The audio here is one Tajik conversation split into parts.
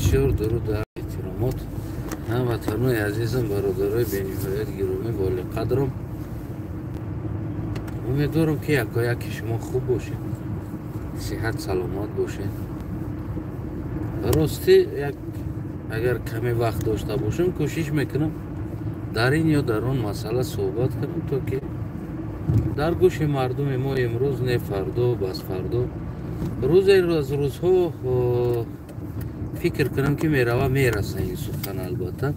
Бисёр дуруд эҳтиромот ҳамватанои азизам, бародарои бениҳоят гиромӣ, волиқадром. Умедворам, ки якояки шумо хуб бошед, сиҳат саломат бошед. Ростӣ, як агар каме вақт дошта бошам, кӯшиш мекунам дар ин ё дар он масъала суҳбат кунам, то ки дар гӯши мардуми мо имрӯз не фардо, бас фардо, рӯзе аз рӯзҳо фикр кунам, ки мерава мераса ин сухан. Албатта,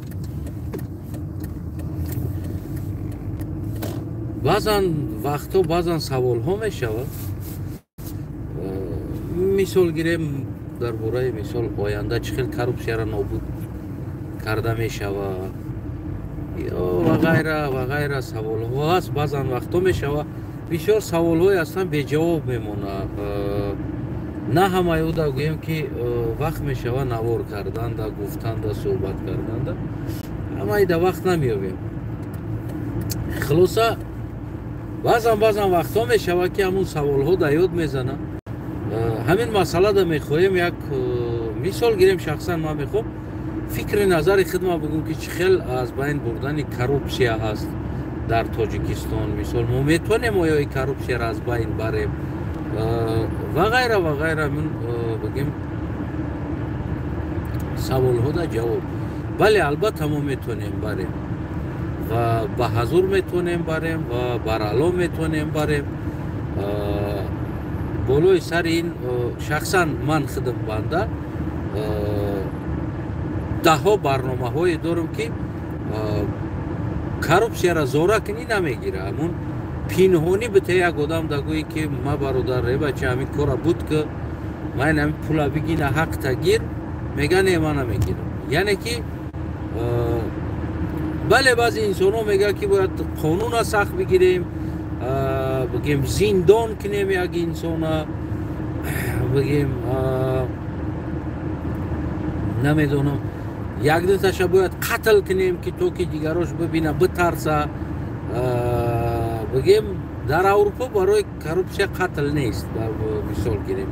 баъзан вақтҳо баъзан саволҳо мешавад. Мисол гирем, дар бораи мисол оянда чӣ хел коррупсияро нобуд карда мешавад ва ғайра ва ғайра саволҳо ҳаст. Баъзан вақтҳо мешавад, бисёр саволҳое ҳастанд, беҷавоб мемонад. На ҳамаи ӯ да гӯем, ки вақт мешавад навор карданда, гуфтанда, суҳбат карданда, ҳамаи да вақт намеёбем. Хулоса, баъзан вақтҳо мешавад, ки ҳамун саволҳо да ёд мезанад. Ҳамин масъалада мехоҳем як мисол гирем. Шахсан ман мехоҳам фикри назари худма бигӯм, ки чӣ хел аз байн бурдани коррупсия ҳаст дар Тоҷикистон. Мисол, мо метавонем оё ин коррупсияро аз байн барем ва ғайра ва ғайра. Мин бигем, саволҳо да ҷавоб: бале, албатта, мо метавонем барем ва ба ҳазур метавонем барем ва барало метавонем барем. Болои сари ин шахсан ман худам банда даҳҳо барномаҳое дорам, ки коррупсияро зора кунӣ, намегира. Ҳамун пинҳонӣ бите, як одам да гӯӣ, ки ма бародар, э бача, ҳамин кора буд, ки ман ҳамин пула бигина, ҳақта гир, мега: не, ман намегирам. Яъне ки бале, баъзе инсонҳо мегӯяд, ки бояд қонуна сахт бигирем, бигем, зиндон кунем як инсона, бигем, намедонам, якдуташа бояд қатл кунем, ки то ки дигарош бибина, битарса. Бигем, дар Аврупо барои коррупсия қатл нест. Мисол гирем,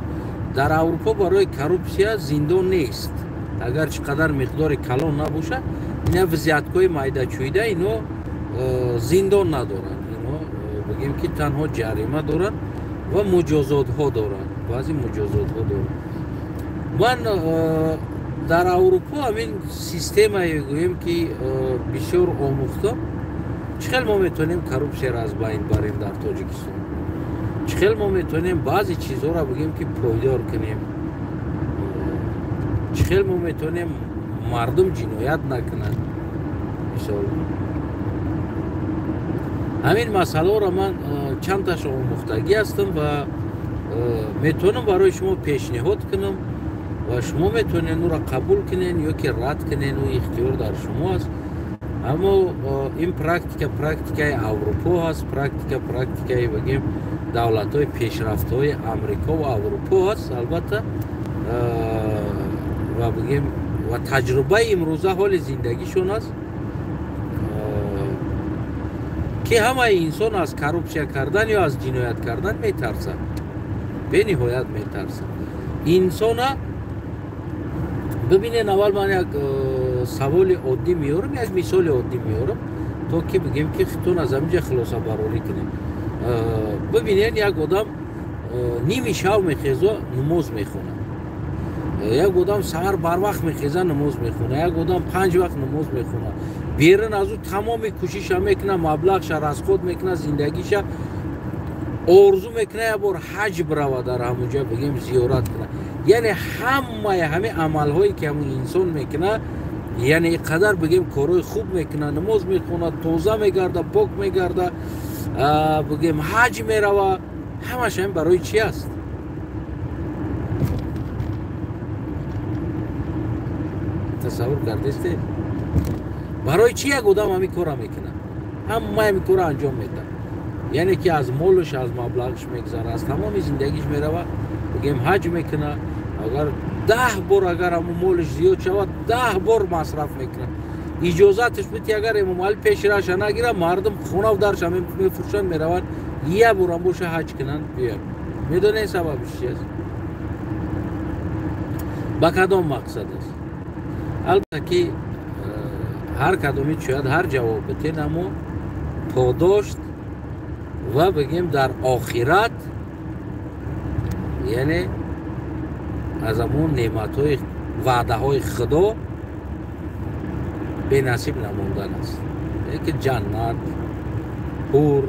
дар Аврупо барои коррупсия зиндон нест. Агар чӣ қадар миқдори калон набошад, ина взяткаҳои майдачӯида, ино зиндон надоранд. Ино бигем, ки танҳо ҷарима доранд ва муҷозотҳо доранд, баъзе муҷозотҳо доранд. Ман дар Аврупо ҳамин системае, гӯем, ки бисёр омӯхтам, чӣ хел мо метавонем коррупсияро аз байн барем дар Тоҷикистон, чӣ хел мо метавонем баъзе чизҳоро, бигем, ки пойдор кунем, чӣ хел мо метавонем мардум ҷиноят накунад. Мисол, ҳамин масъалаҳоро ман чандташа омӯхтагӣ ҳастам ва метавонам барои шумо пешниҳод кунам ва шумо метавонед ӯро қабул кунед ё ки рад кунед, ӯ ихтиёр дар шумо аст. Аммо ин практика практикаи Аврупо ҳаст, практика практикаи, бигем, давлатҳои пешрафтаҳои Амрико ва Аврупо ҳаст, албатта, ва бигем, ва таҷрибаи имрӯза ҳоли зиндагишон аст, ки ҳамаи инсон аз коррупсия кардан ё аз ҷиноят кардан метарсад, бениҳоят метарсад инсона. Бибинед, аввал ман як саволи оддӣ меорам, як мисоли оддӣ меорам, то ки бигем, ки худтон аз ҳаминҷа хулосабарорӣ кунед. Бибинед, як одам ними шав мехеза, намоз мехонад, як одам саҳар барвақт мехеза, намоз мехонад, як одам 5 вақт намоз мехонад, берун аз ӯ тамоми кӯшиша мекунад, маблағша расход мекунад, зиндагиша орзу мекунад, як бор ҳаҷ бирава, дар ҳамунҷа, бигем, зиёрат кунад. Яъне ҳамаи ҳамин амалҳое, ки ҳамун инсон мекунад, яъне ин қадар, бигем, корҳои хуб мекунад, намоз мехонад, тоза мегарда, пок мегарда, бигем, ҳаҷ мерава, ҳамаш ҳамин барои чӣ аст? Тасаввур кардесте, барои чӣ як одам ҳамин корро мекунад, ҳамаи ҳамин корро анҷом медиҳад? Яъне ки аз молуш, аз маблағш мегзара, аз тамоми зиндагиш мерава, бигем, ҳаҷ мекунад. Агар 10 бор, агар ҳамун молиш зиёд шавад, 10 бор масраф мекунад. Иҷозаташ бити, агар Эмомалӣ пеши раша нагирад, мардум хонаву дарша мефурӯшанд, мераванд, як борам боша ҳаҷ кунанд, биёянд. Медонед, сабабиш чи аст, ба кадом мақсад аст? Албатта ки ҳар кадоми шояд ҳар ҷавоб битен, аммо подошт ва бигем дар охират, яъне аз ҳамон неъматҳои ваъдаҳои Худо бенасиб намондан аст. Яке ҷаннат, ҳур,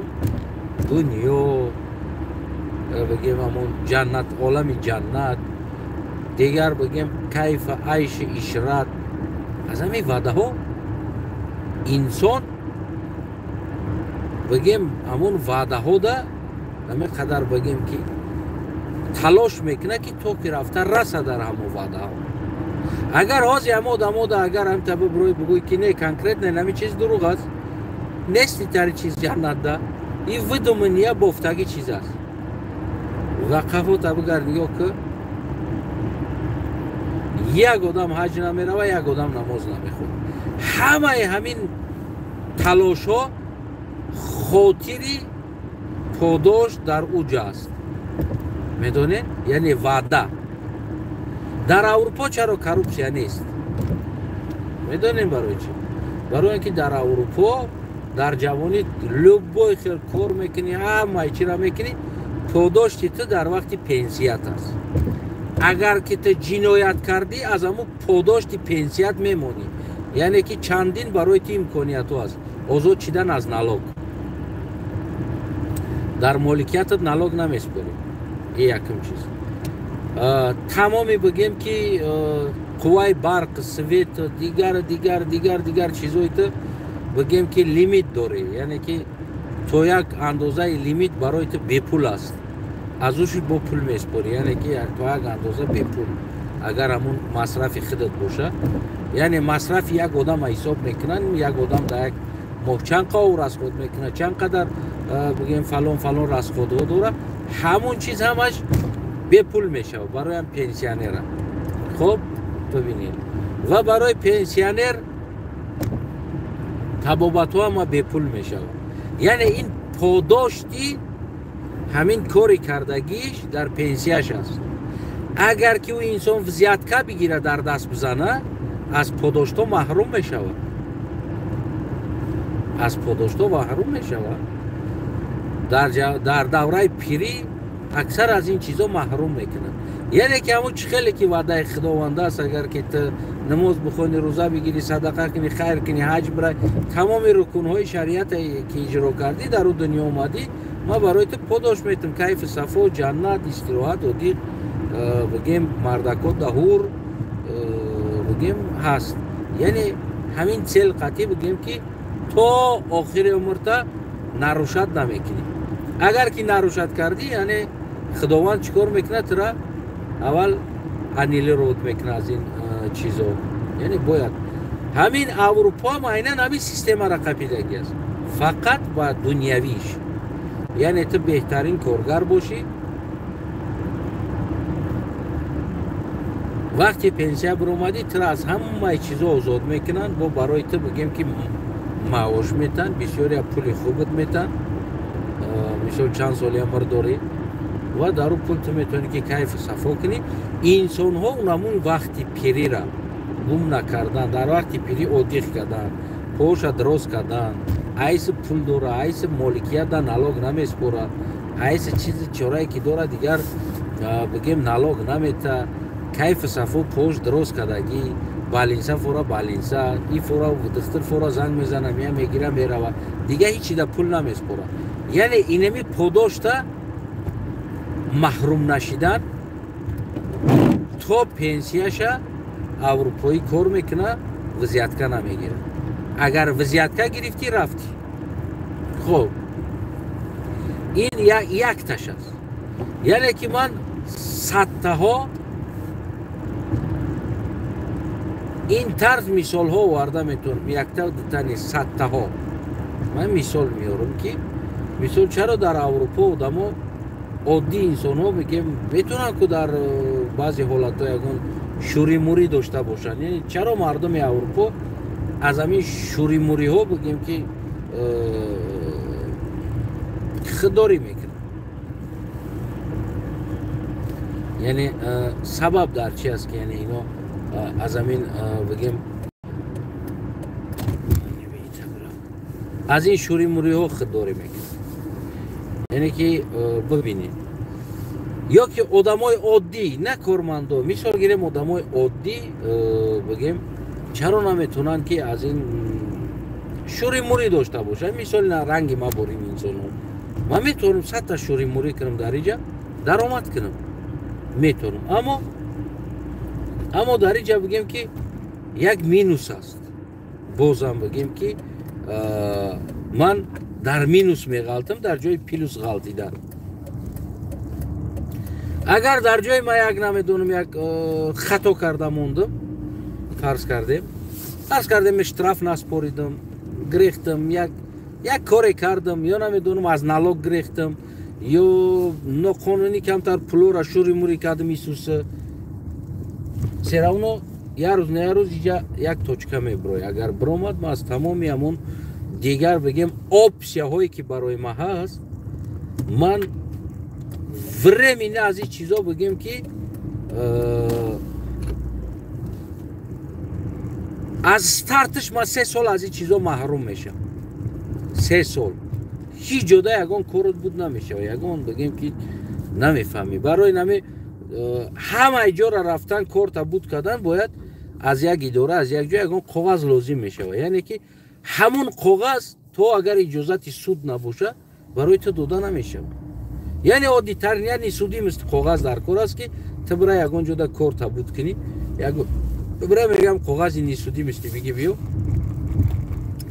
дунё, бигем ҳамон ҷаннат, олами ҷаннат, дигар бигем кайфа айши ишрат. Аз ҳамин ваъдаҳо инсон бигем ҳамон ваъдаҳода ҳамин қадар бигем ки талош мекунад ки то ки рафта раса дар ҳамон ваъдаҳо. Агар ҳозир ҳама одамода агар ҳамта бибурӯй бигӯй ки не, конкретно ҳамин чиз дурӯғ аст, нести тари чиз ҷаннатда, ин выдуманный бофтагӣ чиз аст. Ва қафота бигар нигоҳ ки як одам ҳаҷ намерава, як одам намоз намехонад. Ҳамаи ҳамин талошҳо хотири подош дар уҷа аст. Медонед? Яъне ваъда. Дар Аврупо чаро коррупсия нест? Медонем барои чӣ? Барои ин ки дар Аврупо дар ҷавонӣ любой хел кор мекунӣ, ҳамаи чиро мекунӣ, подошти ту дар вақти пенсият аст. Агар ки ту ҷиноят кардӣ, аз ҳамун подошти пенсият мемонӣ. Яъне ки чандин барои ту имкониятҳо аст. Озод шидан аз налог. Дар моликиятат налог намеспорӣ. Ин якум чиз. Тамоми бигем ки қувваи барқ, свет, дигар дигар дигар дигар чизҳои ту бигем ки лимит дорӣ. Яъне ки то як андозаи лимит барои ту бепул аст. Аз ӯ шуд бо пул меспорӣ. Яъне ки то як андоза бепул. Агар ҳамун масрафи худат боша, яъне масрафи як одам ҳисоб мекунанд, як одам дар як моҳ чанд қавр расход мекунад, чанд қадар бигем фалон фалон расходҳо дорад, ҳамун чиз ҳамаш бепул мешавад барои ҳам пенсионера. Хоб бибинед. Ва барои пенсионер табобатҳо ҳама бепул мешавад. Яъне ин подошти ҳамин кори кардагиш дар пенсияш аст. Агар ки ӯ инсон взятка бигирад, дар даст бизана, аз подоштҳо маҳрум мешавад. Аз подоштҳо маҳрум мешавад. Дар давраи пирӣ аксар аз ин чизо маҳрум мекунад. Яъне ки ҳамон чӣ хеле ки ваъдаи Худованд аст, агар ки ту намоз бихонӣ, рӯза бигирӣ, садақа кунӣ, хайр кунӣ, ҳаҷ бирай, тамоми рукунҳои шариате ки иҷро кардӣ, дар ӯ дунё омадӣ, ман барои ту подош метам, кайфи сафо, ҷаннат, истироҳат, одиқ, бигем мардако даҳур бигем ҳаст. Яъне ҳамин цел қатъӣ бигем ки то охири умрта нарушат намекунӣ. Агар ки нарушат кардӣ, яъне Худованд чӣ кор мекунад? Тура аввал аннилировать мекунад аз ин чизо. Яъне бояд ҳамин Аврупо ҳам айнан ҳамин системаро қапидагӣ аст, фақат ба дунявиш. Яъне ту беҳтарин коргар бошӣ, вақти пенсия биромадӣ, тура аз ҳамаи чизо озод мекунанд, бо барои ту бигем ки маош метан, бисёре пули хубат метан, мисол чанд соли амр дорӣ ва дар ӯ пул ту метавонӣ ки кайфу сафо кунӣ. Инсонҳо унамун вақти пирира гум накардан, дар вақти пирӣ одиқ кардан, поша дроз кардан, айси пул дора, айси моликията налог намеспора, айси чизи чорае ки дора дигар бигем налог намета, кайфу сафо пош дроз кардагӣ, балинса фора балинса, и фора духтур фора занг мезана, мия мегира мерава, дигар ҳеҷ чида пул намеспора. Яъне инами подошта маҳрум нашидан то пенсияша аврупоӣ кор мекуна, взятка намегирад. Агар взятка гирифтӣ, рафтӣ. Хоб ин якташ аст. Яъне ки ман садтаҳо ин тарз мисолҳо оварда метавонам, якта дута не, садтаҳо ман мисол меорам ки мисол чаро дар Аврупо одамо оддӣ инсонҳо мегем метавонанд ку дар баъзе ҳолатҳо ягон шӯримурӣ дошта бошанд. Яъне чаро мардуми Аврупо аз ҳамин шӯримуриҳо бигем ки худдорӣ мекунанд? Яъне сабаб дар чи аст ки яъне ино Аз ҳамин бигем, аз ин шӯримӯриҳо худдорӣ мекунад. Яъне ки бибинед, ё ки одамои оддӣ, на кормандо, мисол гирем, одамои оддӣ бигем, чаро наметавонанд, ки аз ин шӯримӯрӣ дошта бошанд? Мисоли ранги ма борим инсонҳо, ман метавонам 100 та шӯримӯрӣ кунам, дар иҷа даромад кунам метавонам, аммо дар иҷа бигем, ки як минус аст. Бозам бигем, ки ман дар минус меғалтам, дар ҷои плюс ғалтидан. Агар дар ҷои ма як, намедонам, як хато карда мондам, фарз кардем, штраф наспоридам, гирехтам, як коре кардам, ё намедонам, аз налог гирехтам, ё ноқонунӣ камтар пулора шури мурӣ кардам, исуса, всё равно як рӯз на як рӯз иҷа як точка мебирояд. Агар биромад, ма аз тамоми ҳамон дигар, бигем, опсияҳое, ки барои ма ҳаст, ман временно аз ин чизо, бигем, ки аз старташ ман 3 сол аз ин чизо маҳрум мешавам. 3 сол ҳеҷ ҷода ягон корот буд намешавад, ягон, бигем, ки намефаҳмӣ. Барои нами ҳамаи ҷора рафтан, корта буд кардан, бояд аз як идора, аз як ҷо ягон коғаз лозим мешавад. Яъне ки ҳамун коғаз то агар иҷозати суд набошад, барои ту дода намешавад. Яъне оддитарин, яъне судимость коғаз дар кор аст, ки ту бира ягон ҷода корта буд кунӣ, бира мегам, коғази несудимости биги биё,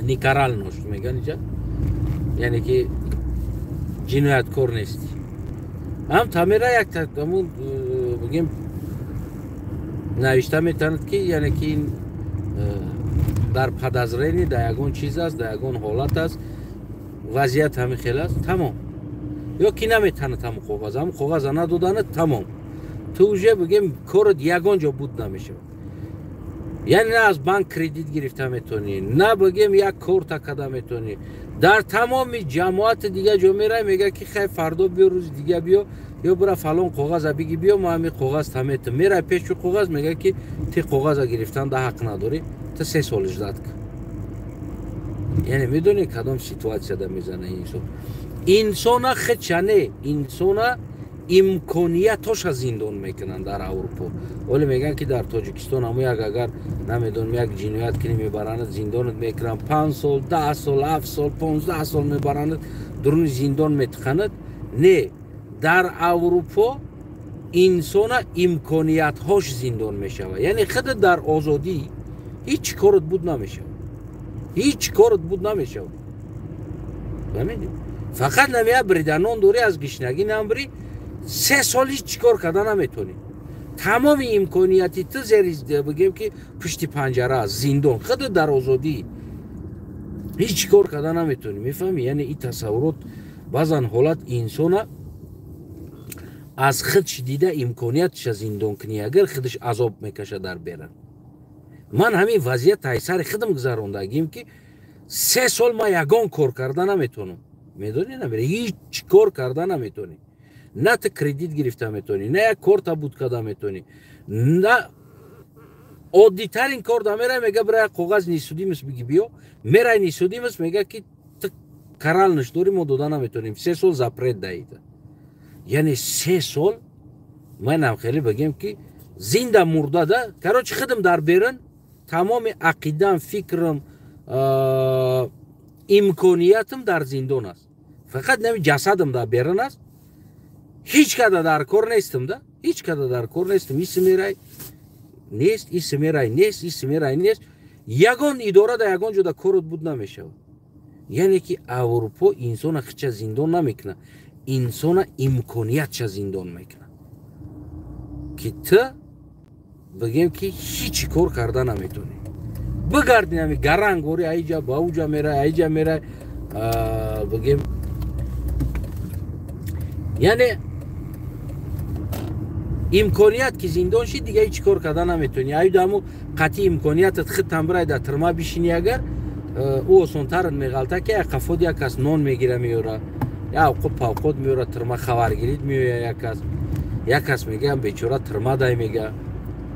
некаральность меган иҷа, яъне ки ҷинояткор нестӣ. Ҳам тамера як ҳамун, бигем, навишта метавонад, ки яъне ки ин дар подозрение, дар ягон чиз аст, дар ягон ҳолат аст, вазъият ҳамин хел аст, тамом. Ё ки наметавонад ҳамун коғаз, ҳамун коғаза надоданад, тамом, ту уже, бигем, корот ягон ҷо буд намешавад. Яъне на аз банк кредит гирифта метавонӣ, на, бигем, як корта када метавонӣ. Дар тамоми ҷамоати дига ҷо мерай, мега, ки хай, фардо биё, рӯзи дига биё, ё бира фалон коғаза биги биё, ма ҳамин коғаз таметам. Мерай пешу коғаз, мега, ки ти коғаза гирифтан да ҳақ надорӣ, ту 3 сол ждать кун. Яъне медонӣ, кадом ситуатсияда мезана инсон? Инсона хичане, инсона имкониятоша зиндон мекунанд дар Аврупо. Оле мегӯянд, ки дар Тоҷикистон ҳамо як, агар, намедонам, як ҷиноят кунӣ, мебаранад, зиндонат мекунанд, 5 сол, 10 сол, 7 сол, 15 сол мебаранад, дуруни зиндон метиқанад. Не, дар Аврупо инсона имкониятҳош зиндон мешавад. Яъне худат дар озодӣ ҳеҷ корот буд намешавад, ҳеҷ корот буд намешавад. Фаҳмидӣ? Фақат намея бриданон дорӣ, аз гишнагӣ намбирӣ, 3 сол ҳеҷ кор карда наметонӣ. Тамоми имконияти ту зери, бигем, ки пушти панҷара аст, зиндон. Худат дар озодӣ ҳеҷ кор карда наметонӣ, мефаҳмӣ? Яъне ин тасаввурот баъзан ҳолат инсона аз худш дида имкониятша зиндон кунӣ, агар худаш азоб мекашад дар беран. Ман ҳамин вазъият тай сари худам гузарондагим, ки 3 сол ман ягон кор карда наметавонам. Медонӣ, намера ҳеҷ кор карда наметавонӣ. На ту кредит гирифта метавонӣ, на як корта буд карда метавонӣ, на оддитарин кор да мерай, мега, бира як коғаз несудимость биги биё. Мерай, несудимость, мега, ки ту каральность дорӣ, мо дода наметавонем, 3 сол запрет даида. Яъне 3 сол манам хеле, бигем, ки зинда мурда да, короче, худам дар берун, тамоми ақидам, фикрам, имкониятам дар зиндон аст. Фақат нами ҷасадам дар берун аст. Ҳеҷ када дар кор нестам да, ҳеҷ када дар кор нестам. Иси мерай, нест, иси мерай, нест, иси мерай, нест. Ягон идора да ягон ҷода корот буд намешавад. Яъне ки Аврупо инсона хича зиндон намекунад, инсона имкониятша зиндон мекунад, ки ту, бигем, ки ҳеҷ кор карда наметонӣ. Бигарди, ами гарангори, аиҷа ба уҷа мерай, аиҷа мерай, бигем, яъне имконият ки зиндон шид, дига ҳеҷ кор карда наметонӣ. Аюдаму қатъи имкониятат худтан бирай дар тирма бишинӣ, агар ӯ осонтарат меғалта, ки як қафод як кас нон мегира меёра, як авқот павқот меёра, тирма хабаргирид меоя як кас, як кас мега, бечора тирма дай мега.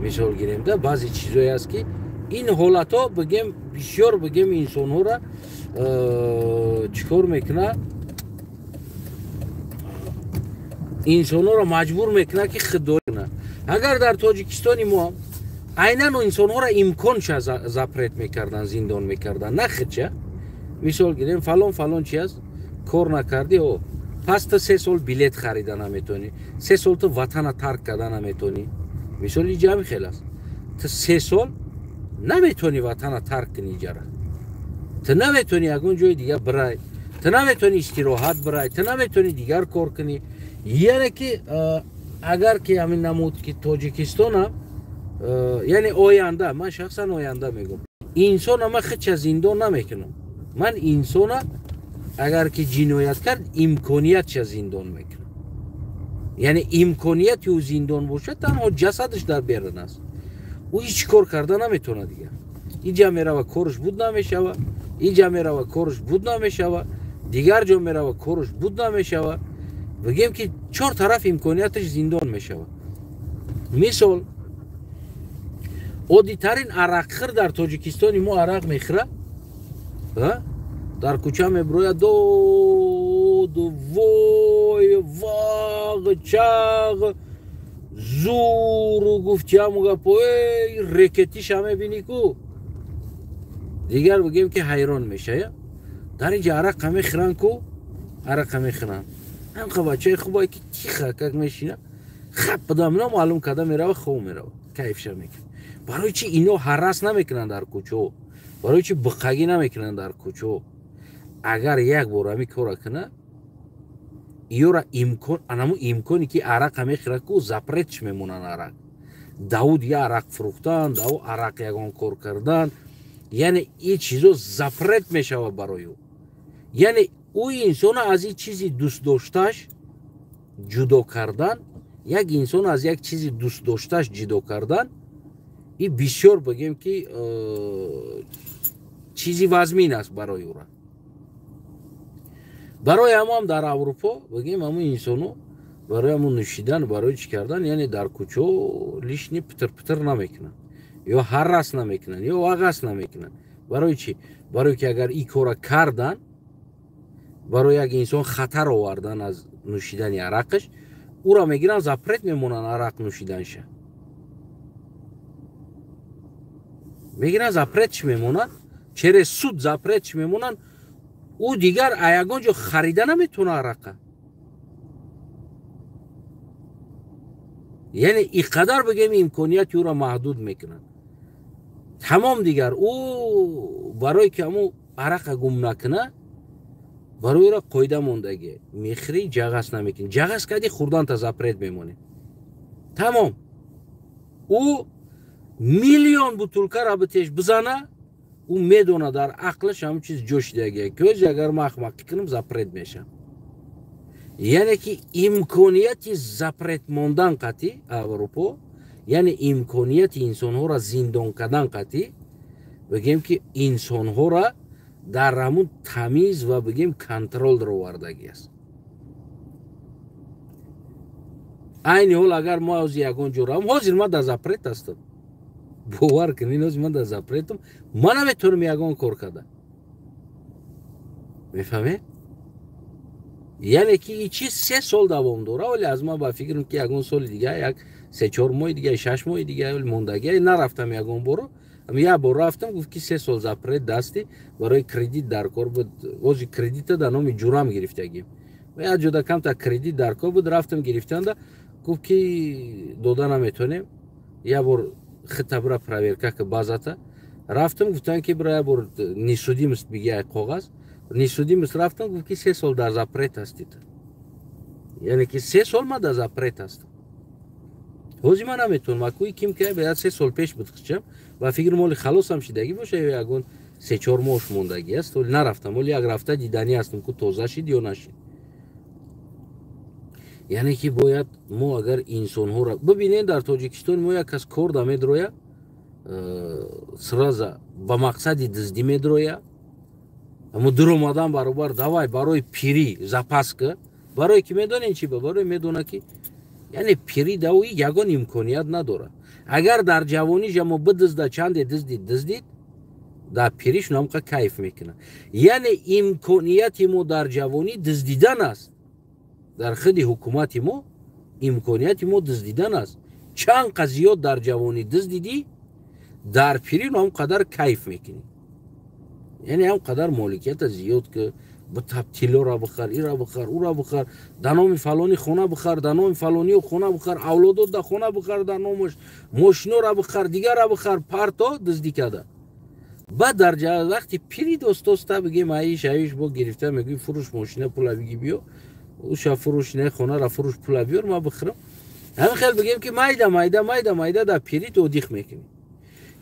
Мисол гирем да, баъзе чизое аст, ки ин ҳолатҳо бигем бисёр бигем инсонҳоро чӣ кор мекунад? Инсонҳоро маҷбур мекунад, ки худдорӣ кунад. Агар дар Тоҷикистони мо айнан инсонҳоро имконша запрет мекардан, зиндон мекардан, на худша. Мисол гирем, фалон фалон чи аст, кор накардӣ, о пас ту 3 сол билет харида наметонӣ, 3 сол ту ватана тарк карда наметонӣ. Мисол, иҷа ҳами хел аст: ту 3 сол наметонӣ ватана тарк кунӣ, иҷара ту наметонӣ ягон ҷои дигар бирай, ту наметонӣ истироҳат бирай, ту наметонӣ дигар кор кунӣ. Яъне ки агар ки ҳамин намуд, ки Тоҷикистона, яъне оянда, ман шахсан оянда мегӯм, инсона ман худша зиндон намекунам. Ман инсона агар ки ҷиноят кард, имкониятша зиндон мекунам. Яъне имконияти ӯ зиндон бошад, танҳо ҷасадаш дар берун аст, ӯ ҳеҷ кор карда наметавонад. Дигар иҷа мерава, корш буд намешава, иҷа мерава, корш буд намешава, дигар ҷо мерава, корш буд намешава. Бигем ки чор тараф имконияташ зиндон мешава. Мисол, оддитарин арақхӯр дар Тоҷикистони мо арақ мехӯра, дар кӯча мебирояд, доду вой, вағ чағ, зуру гуфтиаму гапо, эй рекетиша мебинӣ ку, дигар бигем ки ҳайрон мешая. Дар инҷа арақа мехӯранд ку, арақа мехӯранд, ҳамқа бачаи хубае ки тиха как мешина, хап бидамина маълум карда мерава, хоб мерава, кайфша мекунад. Барои чи ино ҳаррас намекунанд дар кӯчо? Барои чи биқагӣ намекунанд дар кӯчо? Агар як бор ҳами кора куна, ёра имкон, анаму имконе ки арақа мехӯрад ку, запретш мемонанд арақ. Давуд я арақ фурӯхтан, даву арақ ягон кор кардан, яъне ин чизо запрет мешавад барои ӯ. Яъне ӯ инсона аз ин чизи дӯстдошташ ҷудо кардан, як инсон аз як чизи дӯстдошташ ҷудо кардан, и бисёр бигем ки чизи вазмин аст барои ӯра. Барои ҳамоам дар Аврупо бигем ҳамун инсоно барои ҳамун нӯшидан, барои чӣ кардан, яъне дар кӯчо лишний питир питир намекунанд, ё ҳаррас намекунанд, ё вағас намекунанд. Барои чӣ? Барое ки агар ин кора кардан, барои як инсон хатар овардан аз нӯшидани арақаш, ӯро мегиранд, запрет мемонанд арақ нӯшиданша, мегиранд, запретш мемонанд, через суд запретш мемонанд. Ӯ дигар а ягон ҷо харида наметавона арақа. Яъне и қадар бигем имконияти ӯро маҳдуд мекунанд. Тамом, дигар ӯ барое ки ҳамун арақа гум накуна, барои ӯро қоида мондагӣ: мехӯрӣ, ҷағас намекунӣ, ҷағас кардӣ, хӯрданта запрет мемонӣ. Тамом, ӯ миллион бутулкара битеш бизана, ӯ медона, дар ақлаш ҳамун чиз ҷо шидагия, ки ози агар ман ахмақӣ кунам, запрет мешам. Яъне ки имконияти запрет мондан қатъи Аврупо, яъне имконияти инсонҳоро зиндон кардан қатъи, бигем ки инсонҳоро дар ҳамун тамиз ва бигем контрол даровардагӣ аст. Айни ҳол агар мо ози ягон ҷо равам, ҳозир ман дар запрет ҳастам, бовар кунед, ҳозир ман дар запретам, ман наметавонам ягон кор карда. Мефаҳмед? Яъне ки и чиз 3 сол давом дора, вале аз ман ба фикрам ки ягон соли дига, як 3-4 моҳи дига, 6 моҳи дига мондагия. Нарафтам ягон боро, як бор рафтам, гуфт ки 3 сол запрет дасти. Барои кредит дар кор буд, ози кредита дар номи ҷурам гирифтагим, як ҷода камта кредит дар кор буд, рафтам гирифтанда, гуфт ки дода наметонем, як бор хита бира проверка ки базата. Рафтам, гуфтанд ки бира як бор несудимость биги, ай коғаз несудимость. Рафтам, гуфт ки 3 сол дар запрет ҳастид. Яъне ки 3 сол ман дар запрет ҳастам, ҳозир ман наметавонам. Акӯи ким ки бояд 3 сол пеш буд хичам, ва фикр моли халосам шидагӣ боша ё ягон 3-4 моҳш мондагӣ аст. Оли нарафтам, оли як рафта диданӣ ҳастам ку тоза шид ё нашид. Яъне ки бояд мо агар инсонҳоро бибинем, дар Тоҷикистон мо як кас кор да медроя, сразу ба мақсади дуздӣ медроя, амо дуромадан баробар давай барои пирӣ запаска. Барое ки медонем чи ба барои медона ки яъне пирӣ давои ягон имконият надорад. Агар дар ҷавониша мо бидизда, чанде дуздид, дуздид, дар пириш намқа кайф мекунад. Яъне имконияти мо дар ҷавонӣ дуздидан аст. Дар худи ҳукумати мо имконияти мо дуздидан аст. Чанд қа зиёд дар ҷавонӣ дуздидӣ, дар пирӣ ҳам қадар кайф мекунӣ. Яъне ҳам қадар моликията зиёд ки битаб, тиллора бихар, ира бихар, ура бихар, да номи фалони хона бихар, да номи фалониё хона бихар, авлодот да хона бихар, да номаш мошинора бихар, дигара бихар, парто дуздӣ карда. Баъд дар вақти пири достоста бигем, аиш аиш бо гирифта мегӯи: «Фурӯш мошина, пула биги биё, уша фурӯш, не, хонара фурӯш, пула биёр, ма бихӯрам». Ҳамин хел бигем ки майда майда, майда майда дар пирит одих мекунӣ.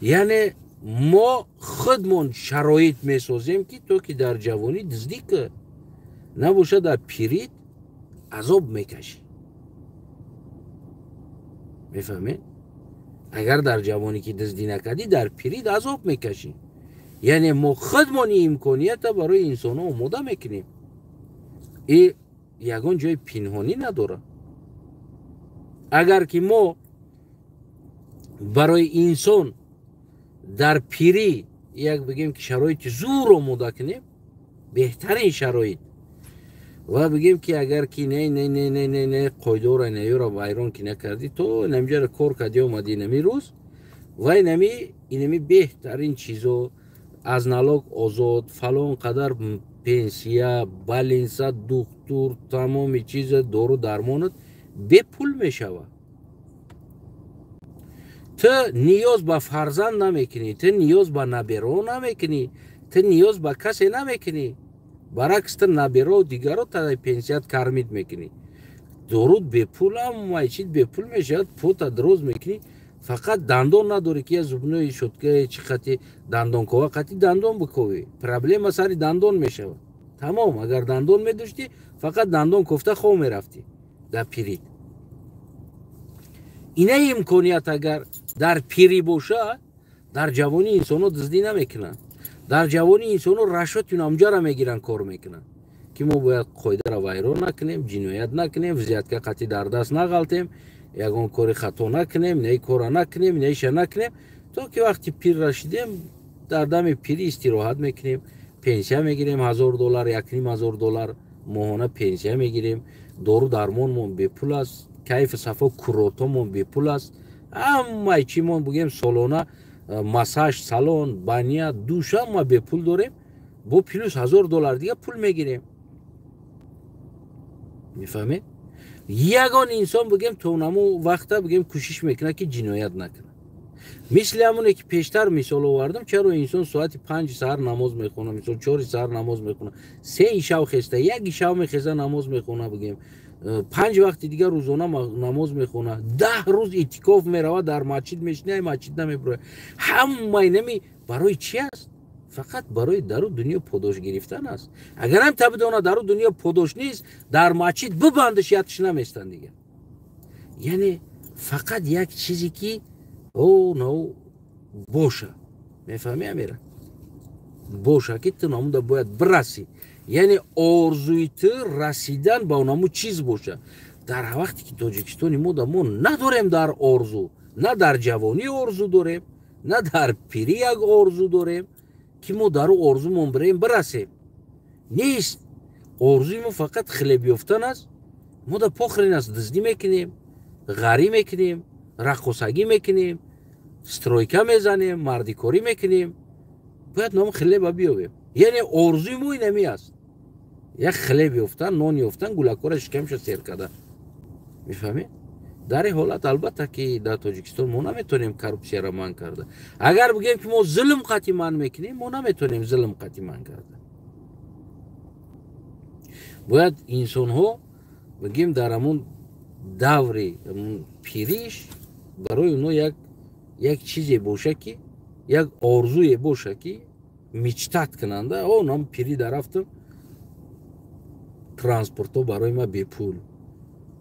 Яъне мо худмон шароит месозем, ки то ки дар ҷавонӣ дуздӣ ки набоша, дар пирит азоб мекашӣ. Мефаҳмед? Агар дар ҷавонӣ ки дуздӣ накардӣ, дар пирит азоб мекашӣ. Яъне мо худмон имконията барои инсонҳо омода мекунем и ягон ҷои пинҳонӣ надорад. Агар ки мо барои инсон дар пирӣ як бигем ки шароити зур омода кунем, беҳтарин шароит, ва бигем ки агар ки не, не, не, не, не, не, қоидаро неёро вайрон ки накардӣ, то инамҷара кор кардӣ, омадӣ, инами рӯз ва инами беҳтарин чизо, аз налог озод, фалон қадар пенсия, больница, духтур, тамоми чиза, дору дармонат бепул мешавад, ту ниёз ба фарзанд намекунӣ, ту ниёз ба наберо намекунӣ, ту ниёз ба касе намекунӣ. Баръакс, ту наберо дигаро та пенсият кормить мекунӣ, дорут бепул, ҳамаи чиз бепул мешавад, пота дроз мекунӣ, фақат дандон надорӣ, ки я зубной щётка чи қати дандонкова қати дандон биковӣ. Проблема сари дандон мешавад, тамом. Агар дандон медоштӣ, фақат дандон кофта хов мерафтӣ дар пирит. Ина имконият агар дар пирӣ бошад, дар ҷавонӣ инсонҳо дуздӣ намекунанд. Дар ҷавонӣ инсонҳо рашвати намҷара мегиранд, кор мекунанд, ки мо бояд қоидаро вайрон накунем, ҷиноят накунем, взятка қатӣ дар даст нағалтем, ягон кори хато накунем, не кора накунем, неиша накунем, то ки вақти пир рашидем, дар дами пирӣ истироҳат мекунем, пенсия мегирем, 1000 доллар, 1500 доллар моҳона пенсия мегирем, дору дармонмон бепул аст, кайфу сафо курортомон бепул аст, ҳамаи чимон, бугем, солона массаж, салон, баня, душ, ҳама бепул дорем, бо плюс 1000 доллар дига пул мегирем. Мефаҳмед? Ягон инсон, бигем, то наму вақта, бигем, кӯшиш мекунад, ки ҷиноят накунад. Мисли ҳамоне ки пештар мисол овардам: чаро инсон соати 5 саҳар намоз мехонад, мисол, 4 саҳар намоз мехонад, 3 шав хеста, 1 шав мехеза, намоз мехонад, бигем, 5 вақти дигар рӯзона намоз мехонад, 10 рӯз итикоф меравад, дар масҷид мешина, масҷид намебирояд. Ҳамаи нами барои чи аст? Фақат барои дару дунё подош гирифтан аст. Агар ҳам та бидона, дару дунё подош нест, дар масҷид бибандиш, ятиш наместанд дигар. Яъне фақат як чизе ки о но боша, мефаҳми, Амира, боша, ки ту намуда бояд бирасӣ. Яъне орзуи ту расидан ба онаму чиз боша. Дар вақте ки Тоҷикистони мо да мо надорем дар орзу, на дар ҷавонӣ орзу дорем, на дар пирӣ як орзу дорем, ки мо дар орзумон бирем, бирасем, нест. Орзуи мо фақат хлеб ёфтан аст. Мо да похрен аст, дуздӣ мекунем, ғарӣ мекунем, раққосагӣ мекунем, стройка мезанем, мардикорӣ мекунем, бояд ном хлеба биёбем. Яъне орзуи мо инами аст: як хлеб ёфтан, нон ёфтан, гулакора шикамша сер кардан. Мефаҳмед? Дар ин ҳолат, албатта, ки дар Тоҷикистон мо наметонем коррупсияро манъ карда. Агар бигӯем, ки мо зулм қатъи манъ мекунем, мо наметонем зулм қатъи манъ карда. Бояд инсонҳо, бигем, дар ҳамун даври пириш барои онҳо як чизе боша, ки як орзуе боша, ки мечтать кунанда: «О, нам пирӣ дарафтам, транспортҳо барои ма бепул,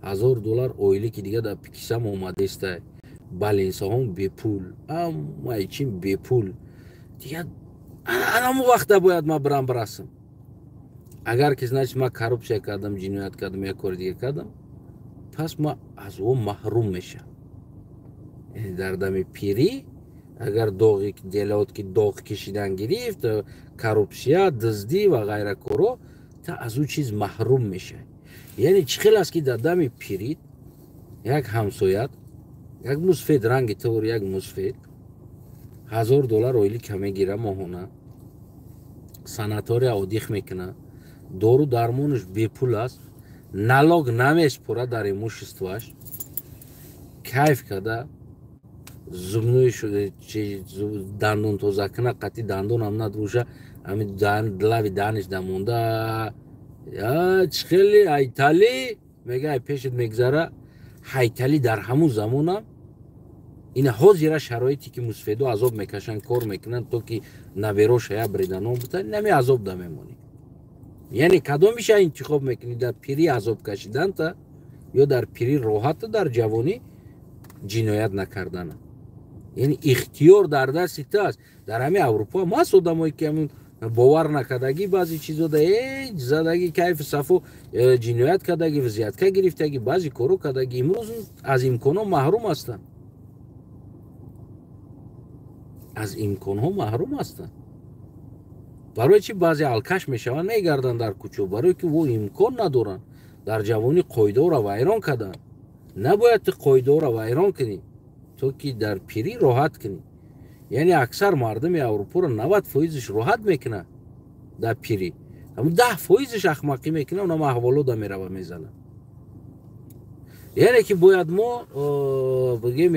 1000 доллар ойлики дига дар кисам омадеста, больницаҳом бепул, ҳамаи чим бепул дига, анаму вақта бояд ма бирам, бирасам». Агар ки, значит, ма коррупсия кардам, ҷиноят кардам, як кори дига кардам, пас ма аз о маҳрум мешавам. Дар дами пирӣ агар доғи делот ки доғ кишидан гирифт, коррупсия, дуздӣ ва ғайра коро, та аз ӯ чиз маҳрум мешавӣ. Яъне чӣ хел аст, ки дар дами пирит як ҳамсоят, як мусфед ранги тур, як мусфед $1000 ойлика мегира моҳона, санатория отдых мекуна, дору дармонаш бепул аст, налог намеспора дар имущество ш, кайф карда, зубной дандон тоза куна, қатъи дандонам надбоша, ами лави даҳаниш дамонда, чӣ хели ҳайтали мега, ай пешет мегзара ҳайтали. Дар ҳамун замонам ина ҳозира шароите ки мусфедо азоб мекашанд, кор мекунанд, то ки набероша я бреданом бутан, нами азоб да мемонӣ. Яъне кадомиша интихоб мекунӣ: дар пирӣ азоб кашиданта ё дар пирӣ роҳата, дар ҷавонӣ ҷиноят накардана? Яъне ихтиёр дар дасти ту аст. Дар ҳамин Аврупо маст одамое ки ҳамин бовар накардагӣ, баъзе чизо да ҳеҷ задагӣ, кайфу сафо, ҷиноят кардагӣ, взятка гирифтагӣ, баъзе коро кардагӣ, имрӯз аз имконҳо маҳрум ҳастанд, аз имконҳо маҳрум ҳастанд. Барои чӣ баъзе алкаш мешаванд, мегарданд дар кӯчо? Барое ки во имкон надоранд, дар ҷавонӣ қоидаҳоро вайрон карданд. Набояд ту қоидаҳоро вайрон кунӣ, то ки дар пирӣ роҳат кунӣ. Яъне аксар мардуми Аврупоро 90 фоизаш роҳат мекунад дар пирӣ, ҳамн 10 фоизаш ахмақӣ мекунад, онам аҳволода мерава, мезанад. Яъне ки бояд мо бигем,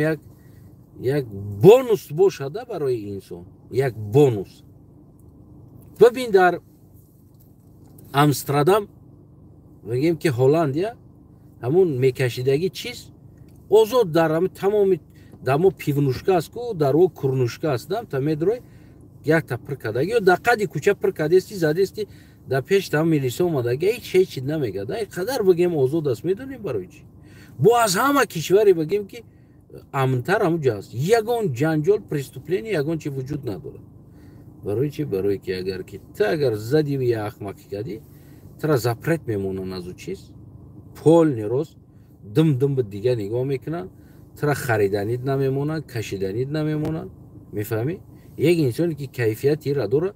як бонус бошада барои инсон, як бонус. Бибин, дар Амстрадам, мегӯем ки Ҳолландия, ҳамун мекашидагӣ чиз озод, дар ҳами тамоми дамо пивнушка аст ку, дар о курнушка аст, та медрой, якта пир кардаги ё дар қади кӯча пир кардести, задести, дар пеш там милиса омадаги, ҳеч ҳечи намегад. Ай қадар бигем озод аст. Медонем барои чӣ? Бо аз ҳама кишваре бигем ки амнтар ҳамуҷа аст, ягон ҷанҷол, преступление, ягон чи вуҷуд надорад. Барои чӣ? Барое ки агар ки ту агар задиву я ахмақӣ кардӣ, тура запрет мемонанд аз ӯ чиз, полный рост дум дум дига нигоҳ мекунанд, тура хариданид намемонанд, кашиданид намемонанд. Мефаҳмӣ? Як инсоне ки кайфиятира дора,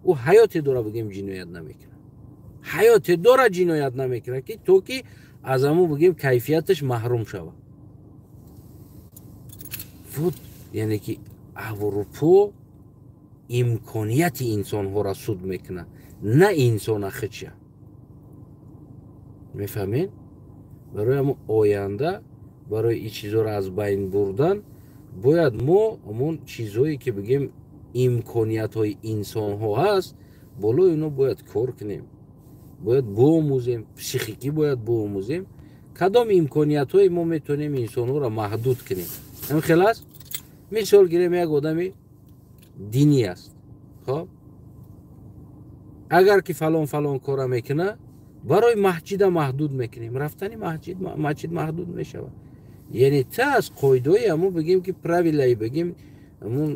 ӯ ҳаёте дора, бигем, ҷиноят намекунад, ҳаёте дора, ҷиноят намекунад, ки то ки аз ҳамун, бигем, кайфияташ маҳрум шавад. Вот, яъне ки Аврупо имконияти инсонҳоро суд мекунад, на инсона хича. Мефаҳмед? Барои ҳамун оянда, барои ин чизҳоро аз байн бурдан, бояд мо ҳамон чизҳое ки, бигем, имкониятҳои инсонҳо ҳаст, болои ино бояд кор кунем, бояд биомӯзем, психикӣ бояд биомӯзем, кадом имкониятҳое мо метавонем инсонҳоро маҳдуд кунем. Ҳамин хел аст. Мисол гирем, як одами динӣ аст, хоб, агар ки фалон фалон кора мекуна, барои маҳҷида маҳдуд мекунем, рафтани маҳҷид маҳдуд мешавад. Яъне та аз қоидаҳои ҳамун, бигем ки, правила и, бигем, ҳамун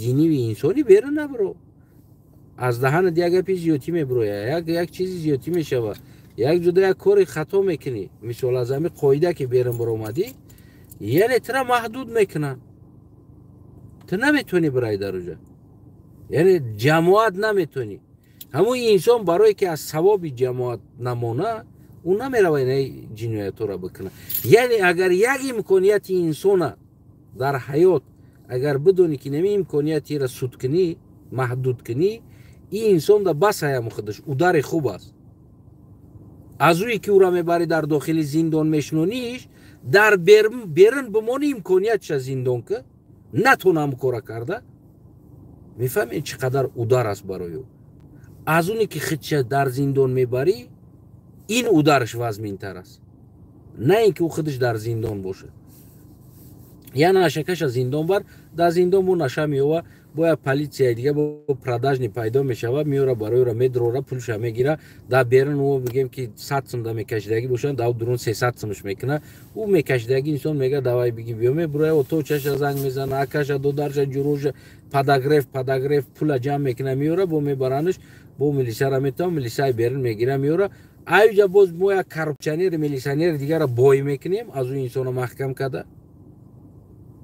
динии инсонӣ берун набро. Аз даҳанат як гапи зиёдтӣ мебироя, як чизи зиёдтӣ мешавад, як ҷуда як кори хато мекунӣ, мисол, аз ҳамин қоида ки берун баромадӣ, яъне тура маҳдуд мекунанд, ту наметавонӣ бирай дар уҷа, яъне ҷамоат наметавонӣ. Ҳамун инсон барое ки аз савоби ҷамоат намона, ӯ намерава инаи ҷиноятҳоро бикунад. Яъне агар як имконияти инсона дар ҳаёт агар бидонӣ ки нами имкониятиро суд кунӣ, маҳдуд кунӣ, ин инсон да бас ҳаяму худаш удари хуб аст. Аз ӯе ки ӯра мебарӣ, дар дохили зиндон мешинониш, дар берун бимонӣ, имкониятша зиндон ки натонам кора карда. Мефаҳмед, чӣ қадар удар аст барои ӯ? Аз оне ки худша дар зиндон мебарӣ, ин удараш вазминтар аст, на ин ки ӯ худаш дар зиндон бошад. Я нашакаша зиндон бар, дар зиндон бо наша меова, бояд политсияи дига бо продажный пайдо мешавад, меора, барои ӯра медрора, пулша мегира. Дар берун ӯ, бигем ки, 100 сум да мекашидагӣ бошанд, дар дурун 300 сумш мекуна. Ӯ мекашидагӣ инсон мега: «Давай, биги, биё». Мебуроя, оточаша занг мезана, акаша, додарша, ҷуроша, подогрев, подогрев, пула ҷамъ мекуна, меора, бо мебаранаш, бо милисияра метавон, милисияи берун мегира, меора. Аюҷа боз мо як коррупционери, милиционери дигара бой мекунем, аз ӯ инсона маҳкам карда.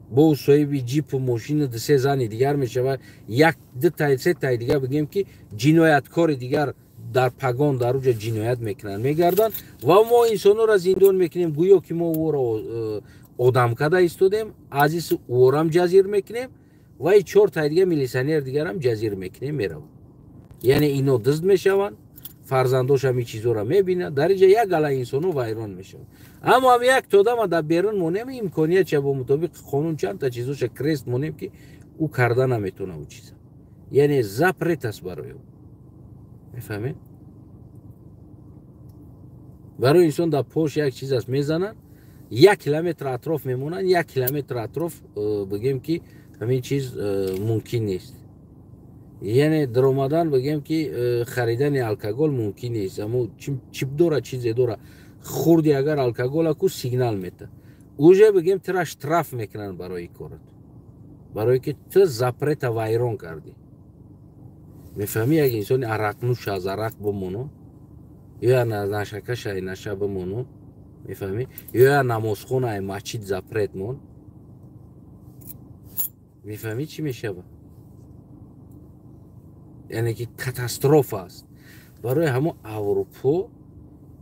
Бо соҳиби ҷипу мошину ду-се зани дигар мешавад, як ду тай се тай дигар, бигем ки ҷинояткори дигар дар пагон дар уҷа ҷиноят мекунанд, мегарданд ва мо инсонҳоро зиндон мекунем, гӯё ки мо ӯро одам када истодем, азиз ӯрам ҷазир мекунем ва и чор тай дигар милитсионер дигарам ҷазир мекунем, мераванд. Яъне ино дизд мешаванд, фарзандош ҳами чизоро мебинад, дар инҷа як гала инсоно вайрон мешавад. Аммо ҳам як одама дар берун монем, имкониятша бо мутобиқи қонун чандта чизоша крест монем, ки ӯ карда наметавона ӯ чиза, яъне запрет аст барои ӯ. Мефаҳмед? Барои инсон дар пош як чиз аст, мезананд, 1 километр атроф мемонанд, 1 километр атроф бигем ки ҳамин чиз мумкин нест. Яъне даромадан, бигем ки харидани алкогол мумкин нест. Амо чип дора, чизе дора, хурди агар алкогола ку сигнал мета, уже бигем тира штраф мекунанд барои корат, барое ки ту запрета вайрон кардӣ. Мефаҳмӣ? Як инсони арақнӯш аз арақ бимоно ё нашакашай наша бимоно, мефаҳмӣ, ё намозхонай масҷид запрет мон, мефаҳмӣ, чӣ мешавад? Яъне ки катастрофа аст. Барои ҳамо Аврупо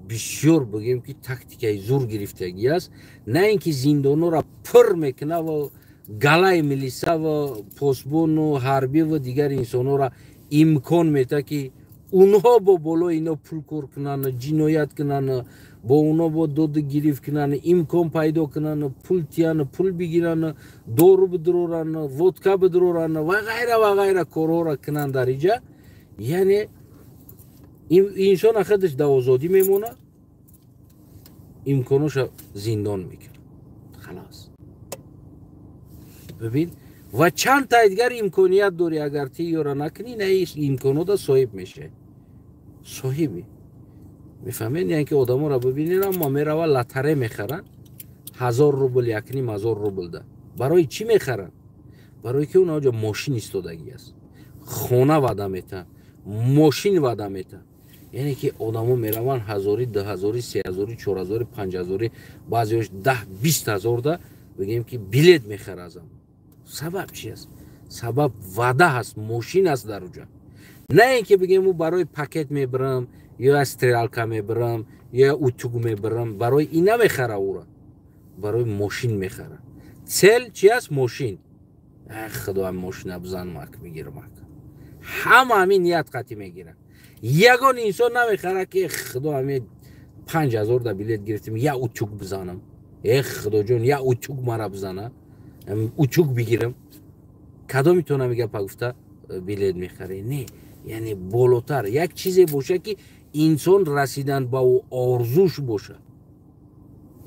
бисёр, бигем ки, тактикаи зур гирифтагӣ аст, на ин ки зиндонҳоро пур мекуна ва галаи милиса ва посбону ҳарбӣ ва дигар инсонҳоро имкон мета, ки онҳо бо болои ино пул кор кунанд, ҷиноят кунанд, бо онҳо бо доду гирифт кунанд, имкон пайдо кунанд, пул тиянд, пул бигиранд, дору бидуроранд, водка бидуроранд ва ғайра ва ғайра корҳоро кунанд дар иҷа. Яъне инсон худаш дар озодӣ мемонад, имконоша зиндон мекунад, халос. Бибин, ва чанд тай дигар имконият дорӣ, агар ти ёра накунӣ, на имконота соҳиб мешавӣ, соҳиби. Мефаҳмед? Яъне ки одаморо бибинед, аммо мерава, лотаре мехаранд, 1000 рубл, 1500 рублда. Барои чӣ мехаранд? Барои ки онаҷо мошин истодагӣ аст, хона ваъда метаҳанд, мошин ваъда метаҳанд. Яъне ки одамо мераванд ҳазори, 2000-и, 3000-и, 4000-и, 5000-и, баъзеош 10-20 ҳазорда, бигем ки, билет мехара аз. Сабаб чи аст? Сабаб ваъда ҳаст, мошин аст дар уҷа. На ин ки бигем ӯ барои пакет мебирам ё стрелка мебирам ё утюг мебирам, барои ин намехара, ӯра барои мошин мехара. Цель чи аст? Мошин. Худо, мошина бизанмак, бигирмак. Ҳама ҳамин ният қатӣ мегирад. Ягон инсон намехара ки худо, ҳамин 5000 да билет гирифтем, я утюг бизанам, э худоҷон, я утюг мара бизана, утюг бигирам. Кадомитона мегапа гуфта билет мехарӣ? Не, яъне болотар як чизе боша, ки инсон расидан ба ӯ орзуш бошад.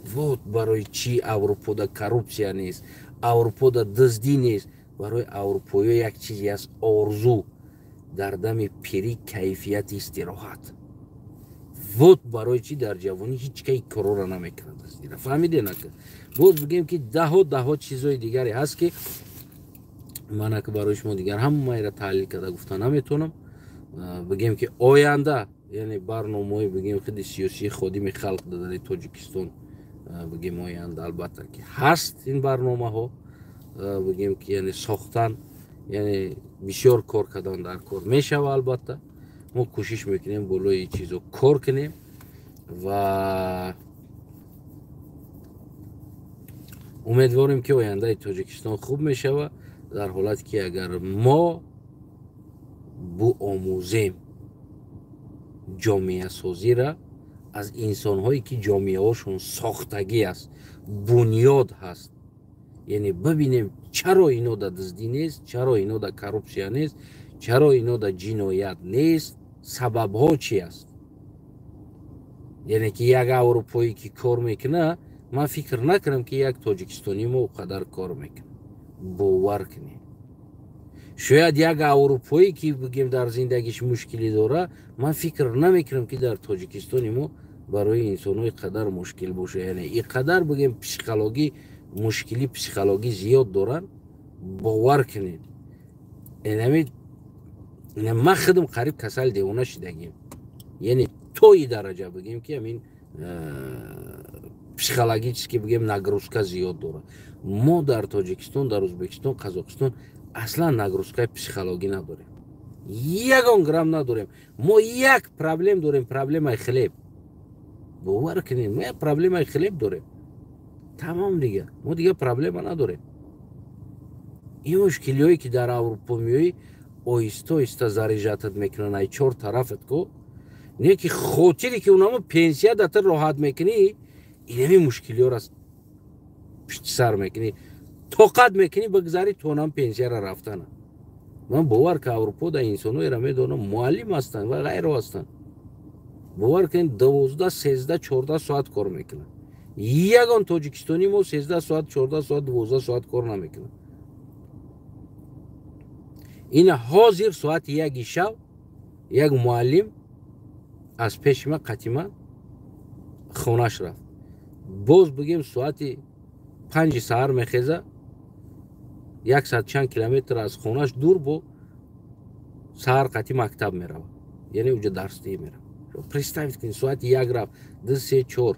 Вот барои чӣ Аврупода коррупсия нест, Аврупода дуздӣ нест. Барои аврупоиё як чизе аст: орзу, дар дами пирӣ кайфияти истироҳат. Вот барои чӣ дар ҷавонӣ ҳеҷ кай корора намекунад. Фаҳмиде нака? Боз бигем ки даҳо даҳо чизҳои дигаре ҳаст, ки манака барои шумо дигар ҳамаеро таҳлил карда гуфта наметавонам. Бигем ки оянда, яъне барномаҳои, бигем, худи сиёсии Ходими халқ дар Тоҷикистон, бигем, оянда албатта ки ҳаст ин барномаҳо, бигем ки, яъне сохтан, яъне бисёр кор кардан дар кор мешава. Албатта, мо кӯшиш мекунем болои чизо кор кунем ва умедворем, ки ояндаи Тоҷикистон хуб мешава, дар ҳолате ки агар мо буомӯзем ҷомеасозира аз инсонҳое ки ҷомеаҳошон сохтагӣ аст, бунёд ҳаст. Яъне бибинем, чаро ино да дуздӣ нест, чаро ино да коррупсия нест, чаро ино да ҷиноят нест, сабабҳо чи аст. Яъне ки як аврупоӣ ки кор мекунад, ман фикр накунам, ки як тоҷикистонӣ мо қадар кор мекунад. Бовар кунед, шояд як аврупоӣ ки, бигем, дар зиндагиш мушкилӣ дора, ман фикр намекунам, ки дар Тоҷикистони мо барои инсонҳои қадар мушкил боша. Яъне и қадар, бигем, психологӣ мушкили психологӣ зиёд доранд. Бовар кунед, инами ман худам қариб касали девона шидагим. Яъне то и дараҷа, бигем, ки ҳамин психологӣ мушкилӣ доранд. Психологически, бигем, нагрузка зиёд дорад. Мо дар Тоҷикистон, дар Ӯзбекистон, Қазоқистон аслан нагрузкаи психологӣ надорем, ягон грамм надорем. Мо як проблем дорем, проблемаи хлеб. Бовар кунед, мо як проблемаи хлеб дорем, тамом. Дига мо дига проблема надорем. Ин мушкилиҳое, ки дар Аврупо меоӣ, оҳиста оҳиста заряжать ат мекунанд ай чор тарафат ко. Не ки хотире ки унамо пенсия дата роҳат мекунӣ, инами мушкилиҳоро пишти сар мекунӣ, тоқат мекунӣ, бигзарӣ то нам пенсияра рафтана. Ман, бовар ка, Аврупо да инсонҳоеро медонам, муаллим ҳастанд ва ғайро ҳастанд, бовар кунед, 12, 13, 14 соат кор мекунанд. Ягон тоҷикистонӣ мо 13 соат, 14 соат, 12 соат кор намекунад. Ина ҳозир соати 1-и шав як муаллим аз пеши ман қатима хонаш рафт. Боз, бигем, соати 5-и саҳар мехеза, як саат чанд километр аз хонаш дур, бо саҳар қати мактаб меравад, яъне уҷа дарсдиҳӣ меравад. Представить кунед, соати 1 рафт, ду, се, чор,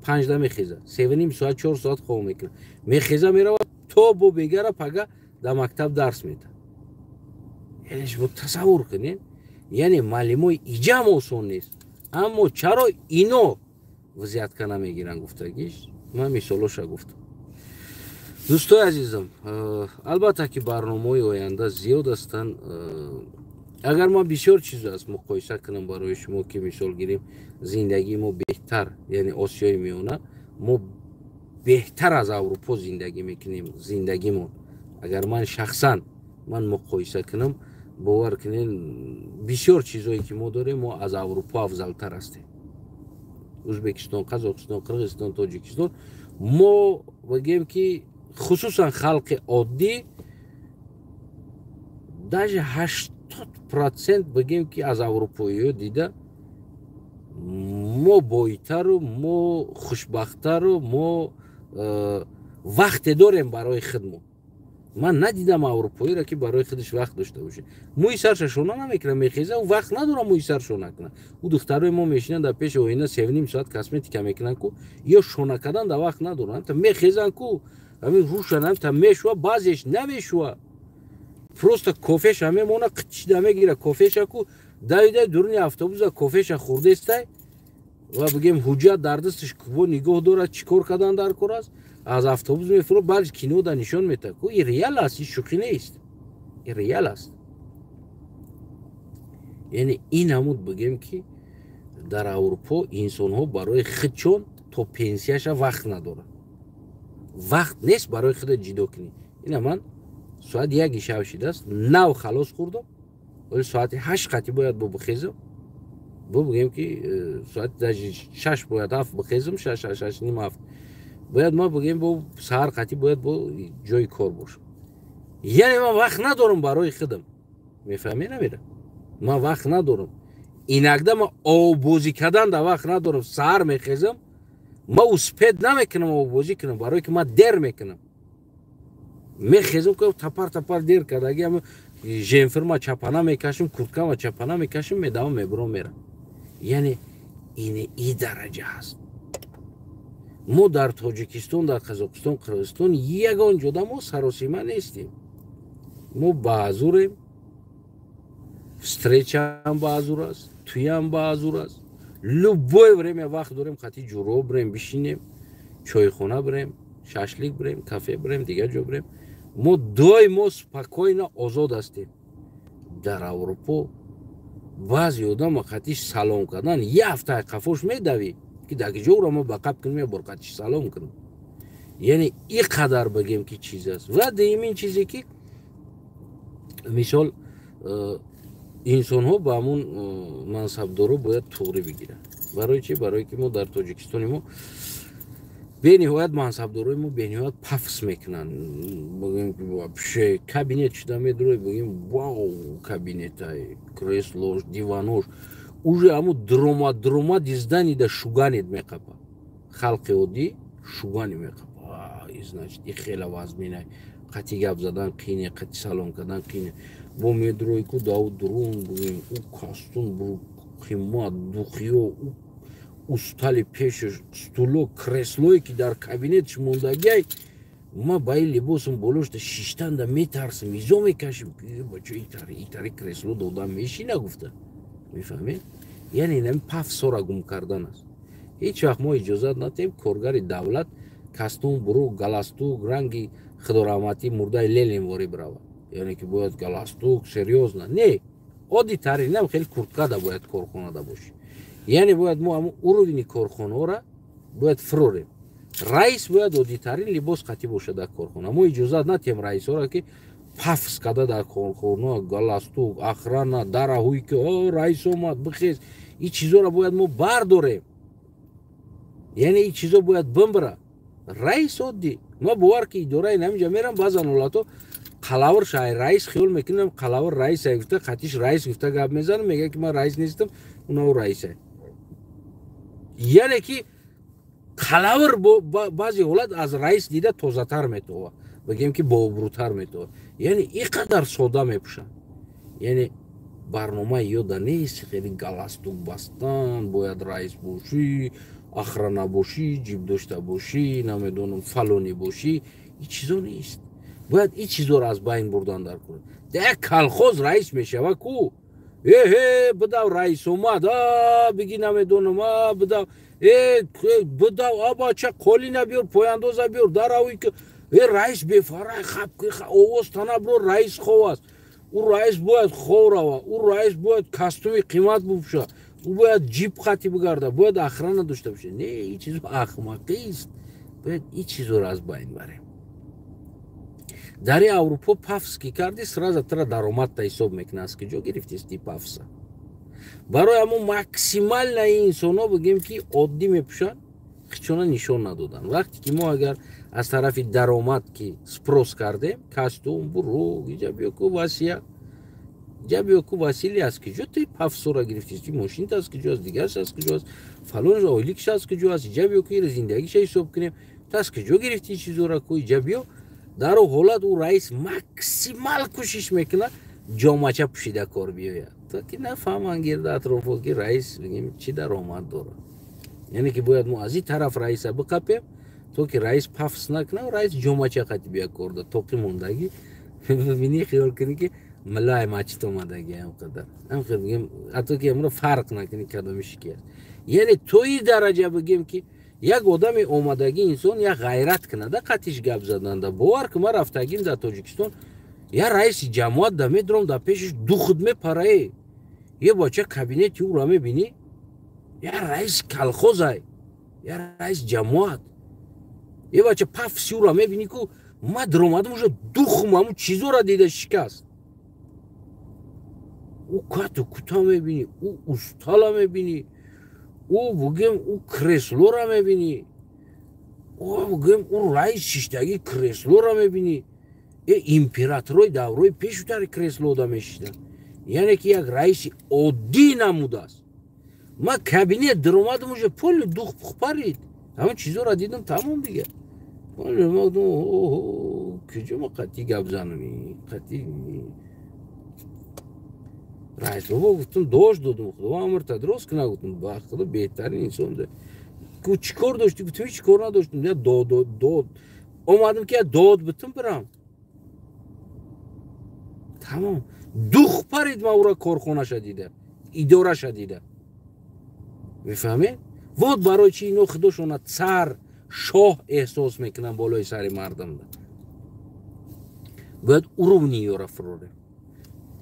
панҷда мехеза, 3.5 соат, 4 соат хоб мекунад, мехеза, меравад, то бо бегара пага дар мактаб дарс медиҳад. Яъне шумо тасаввур кунед, яъне муаллимои иҷам осон нест, аммо чаро ино взятка намегиранд? Гуфтагиш ман мисолоша гуфтам. Дӯстои азизам, албатта ки барномаҳои оянда зиёд ҳастанд. Агар ман бисёр чиз аст муқоиса кунам барои шумо, ки мисол гирем, зиндагии мо беҳтар, яъне Осиёи Миёна мо беҳтар аз Аврупо зиндагӣ мекунем. Зиндагимон, агар ман шахсан ман муқоиса кунам, бовар кунед, бисёр чизое ки мо дорем, мо аз Аврупо афзалтар ҳастем. Ӯзбекистон, Қазоқистон, Қирғизистон, Тоҷикистон, мо бигем ки хусусан халқи оддӣ, даже 80%, бигем ки аз аврупоиё дида мо бойтару мо хушбахттару мо вақте дорем барои худмон. Ман надидам аврупоиро, ки барои худаш вақт дошта боша. Мӯи сарша шона намекунад, мехеза, вақт надорам мӯи сар шона кунад. Ӯ духтарои мо мешинанд дар пеши оина, 3.5 соат косметика мекунанд ку, ё шона кардан дар вақт надоранд. Та мехезанд ку, ҳамин ҳушан та мешува, баъзеш намешува, просто кофеша мемона, қичида мегира кофеша ку, давида дуруни автобуса кофеша хӯрдестай ва, бигем, ҳуҷҷат дар дасташ бо нигоҳ дорад, чӣ кор кардан дар кор аст, аз автобус мефуро, баъд кино да нишон метад ку. И реал аст, и шӯхӣ нест, и реал аст. Яъне ин ҳамуд, бигем ки дар Аврупо инсонҳо барои худшон то пенсияша вақт надоранд, вақт нест барои худа ҷидо кунӣ. Ина ман соати 1-и шав шидааст, нав халос хӯрдам, вале соати 8 қатӣ бояд бо бихезам. Бо бигем ки соати даже 6 бояд, 7 бихезам, 6, 6, 6:30, 7 бояд ма, бигем, бо саҳар қатӣ бояд бо ҷои кор бошам. Яъне ман вақт надорам барои худам, мефаҳмӣ? Намера, ман вақт надорам. Иногда ман оббозӣ кардан да вақт надорам. Саҳар мехезам, ман успеть намекунам оббозӣ кунам, барое ки ман дер мекунам. Мехезам, тапар тапар дер кардаги, жемфирма чапана мекашам, курткама чапана мекашам, медавам, мебурам, мерам. Яъне ин и дараҷа ҳаст. Мо дар Тоҷикистон, дар Қазоқистон, Қирғизистон ягон ҷода мо саросима нестем, мо баазурем. Встреча ам баазур аст, туям баазур аст. Любое время вақт дорем, қати ҷуро бирем, бишинем, чойхона бирем, шашлик бирем, кафе бирем, дигар ҷо бирем. Мо доимо спокойно, озод ҳастем. Дар Аврупо баъзе одама қатиш салом кардан як ҳафта қафош медавӣ, ки дар ҷо ӯро мо ба қаб кунем, я бор қатиш салом кунем. Яъне и қадар, бигем ки, чиз аст. Ва дуюмин чизе ки, мисол, инсонҳо ба ҳамун мансабдоро бояд туғрӣ бигиранд. Барои чи? Барое ки мо дар Тоҷикистони мо бениҳоят мансабдорои мо бениҳоят пафос мекунанд. Бигем, вообще кабинет шуда медурои, бигем, вау, кабинетай, креслош, диванош, уже ҳаму дрома дрома дизданида шуганет меқапа. Халқи оддӣ шугани меқапа, значит, и хела вазминай, қати гап задан қине, қати салом кардан қине. Бо медрои ку дау дурун, бигем, ӯ костюм қимат, духиё. Устали пешаш, стуло, креслое, ки дар кабинетш мондагиай, ма ба ин либосам болошта шиштанда метарсам, изо мекашим. Бачо, итари кресло дода мешина гуфта, мефаҳмед? Яъне инами пафосора гум кардан аст. Ҳеҷ вақт мо иҷозат надиҳем коргари давлат костюм, брюк, галстук, ранги худораҳматӣ мурдаи Ленин ворӣ биравад. Яъне ки бояд галстук, серьёзно, не, оддитарин нам хеле курткада бояд корхонада бошӣ. Яъне бояд мо ҳамун уровни корхонаҳоро бояд фурорем. Раис бояд оддитарин либос қатӣ бошад дар корхона. Мо иҷозат надиҳем раисҳоро, ки пафос када дар корхона, галстук, охрана дараҳуй, ки раис омад, бихез. Ин чизоро бояд мо бардорем, яъне ин чизо бояд бимбира. Раис оддӣ. Ма бовар ки идораи наминҷа мерам, баъзан ҳолатҳо қалавр шай раис хиёл мекунам, қалавр раис ай гуфта, қатиш раис гуфта гап мезанам, мега ки ман раис нестам, уна раис ай. Яъне ки қалавр баъзе ҳолат аз раис дида тозатар метова, бигем ки бообрӯтар метова. Яъне ин қадар сода мепӯшанд, яъне барномаи ёда нест хеле галстук бастан, бояд раис бошӣ, охрана бошӣ, ҷиб дошта бошӣ, намедонам, фалонӣ бошӣ. Ин чизо нест. Бояд ин чизоро аз байн бурдан дар кор. Як колхоз раис мешава ку, эҳе, бидав, раис омад, а биги, намедонам, а бидав, э бидав, а бача, қолина биёр, пояндоза биёр, дарави ки э раис бефарай хаб, овоз тана биро, раис хов аст. Ӯ раис бояд хов рава, ӯ раис бояд костюми қимат бупӯша, ӯ бояд ҷип хати бигарда, бояд охрана дошта боша. Не, ин чизо ахмақист. Бояд ин чизоро аз байн барем. Дар Аврупо пафос ки кардӣ, сразу тра даромадта ҳисоб мекунад, аз куҷо гирифтисти пафоса. Барои ҳамон максимально инсонҳо, бигем ки оддӣ мепӯшанд, хичона нишон надодан. Вақте ки мо агар аз тарафи даромад ки спрос кардем, костюм, брюк, иҷа биё ку, Васия, иҷа биё ку, Василий, аз куҷо ту пафосора гирифтисти? Мошинта аз куҷо аст? Дигарш аз куҷо аст? Фалон ойликш аз куҷо аст? Иҷа биё ку, ира зиндагиша ҳисоб кунем, ту аз куҷо гирифти чизора ку? Иҷа биё. Дар о ҳолат ӯ раис максимал кӯшиш мекунад ҷомача пӯшида кор биёяд, то ки нафаҳманд гирда атрофо, ки раис, бигем, чӣ даромад дорад. Яъне ки бояд мо аз ин тараф раиса биқапем, то ки раис пафос накунад, раис ҷомача қати бия корда, тоқи мондагӣ бибинӣ, хиёл кунӣ, ки милай мачит омадагӣ, ҳамқадар ҳамхел, бигем, ҳатто ки амро фарқ накунӣ кадомиши ки аст. Яъне то ин дараҷа, бигем, ки як одами омадагӣ, инсон як ғайрат кунада қатиш гап заданда. Бовар ки, ман рафтагим дар Тоҷикистон, я раиси ҷамоат да медурам, дар пешиш духуд мепарае. Е бача, кабинети ӯро мебинӣ, я раиси колхозай, я раиси ҷамоат. Е бача, пафоси ӯро мебинӣ ку, ма даромадам, уже духум ҳамун чизоро дида шикаст. Ӯ кату кута мебинӣ, ӯ устала мебинӣ, ӯ, бугем, ӯ креслора мебинӣ, ӯ, бугем, ӯ раис шиштагӣ креслора мебинӣ. Э императорҳои даврои пешутари креслода мешиштанд. Яъне ки як раиси оддӣ намудааст. Ма кабинет даромадам, уже поли дух парид, ҳамон чизоро дидам, тамом дига. Куҷо ма қатъи гап занам? Қатъи раис бобо гуфтам, дош додум, худо амрта дуруст куна, гуфтам, ба худо, беҳтарин инсон. Ку чӣ кор доштӣ? Гуфтам, ҳеҷ кор надоштам, я дод дод омадам, ки я дод битум бирам, тамом. Дух парид ма ӯро, корхонаша дида, идораша дида, мефаҳмед? Вот барои чи ино худошона цар, шоҳ эҳсос мекунанд болои сари мардумда. Бояд уровни ёра фурорем,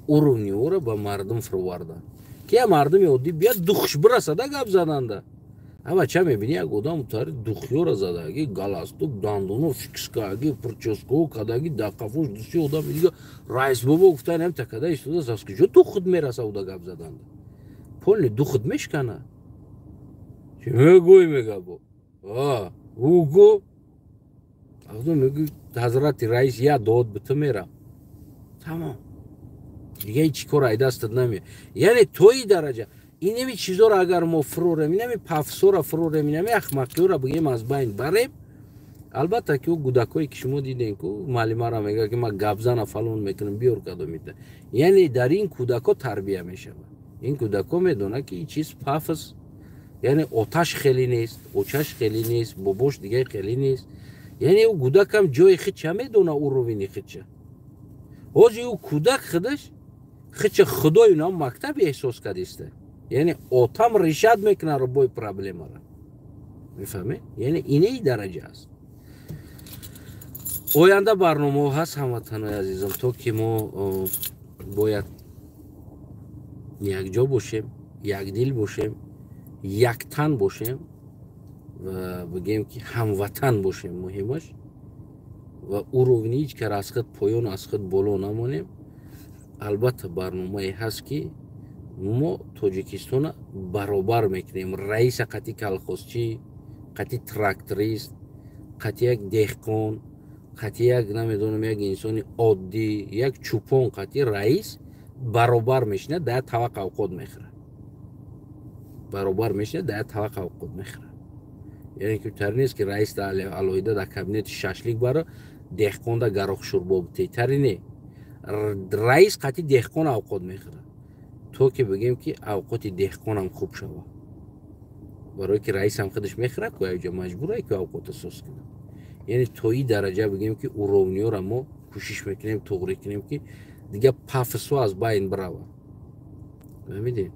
уровни ӯро ба мардум фуровардан, ки я мардуми оддӣ бият, духш бирасада гап заданда. Ама ча мебини, як одам тари духёра задаги, галстук, дандоно фикскаги, прическо кадаги, дақафош дуси одам дига раис бобо гуфтан, ам такада истода, аз куҷо духуд мераса уда гап заданда? Полный духуд мешкана. Чӣ мегӯй, мега бо уго мегӯ, ҳазрати раис, я дод биту мерам, тамом, дига ҳеҷ кор ай дастат намеяд. Яъне то и дараҷа инами чизоро агар мо фурорем, инами пафосора фурорем, инами ахмақиёро, бигем, аз байн барем, албатта ки ӯ гудакое ки шумо дидем ку, муаллимара мега, ки ман гапзана фалон мекунам, биёр кадомита. Яъне дар ин кӯдако тарбия мешавад. Ин кӯдако медонад, ки ин чиз пафос. Яъне оташ хеле нест, очаш хеле нест, бобош дигар хеле нест. Яъне ӯ кӯдакам ҷои худша медона, уровени худша. Ҳозир ӯ кӯдак худаш худша худои нам мактаб эҳсос кардиста. Яъне отам решать мекунад любой проблемара, мефаҳмед? Яъне инаи дараҷа аст. Оянда барномаҳо ҳаст, ҳамватанои азизам, то ки мо бояд якҷо бошем, якдил бошем, яктан бошем ва бигем ки ҳамватан бошем, муҳимаш, ва уровни ҳеҷ кар аз худ поён, аз худ боло намонем. Албатта, барномае ҳаст, ки мо Тоҷикистона баробар мекунем: раиса қати колхозчӣ, қати тракторист, қати як деҳқон, қати як, намедонам, як инсони оддӣ, як чӯпон қати раис баробар мешинад, дар як тавақ авқот мехӯрад, баробар мешинад, дар як тавақ авқот мехӯрад. Яъне ки тари нест, ки раис алоҳида дар кабинети шашлик бара, деҳқонда гароқ шӯрбо битей. Тари не, раис қати деҳқон авқот мехӯрад, то ки бигем ки авқоти деҳқонам хуб шавад, барое ки раисам худаш мехӯрад ку аҷа маҷбурае ки авқота соз кунад. Яъне то и дараҷа бигем ки уровниёра мо кӯшиш мекунем туғрӣ кунем, ки дигар пафосҳо аз байн биравад. Фаҳмидем?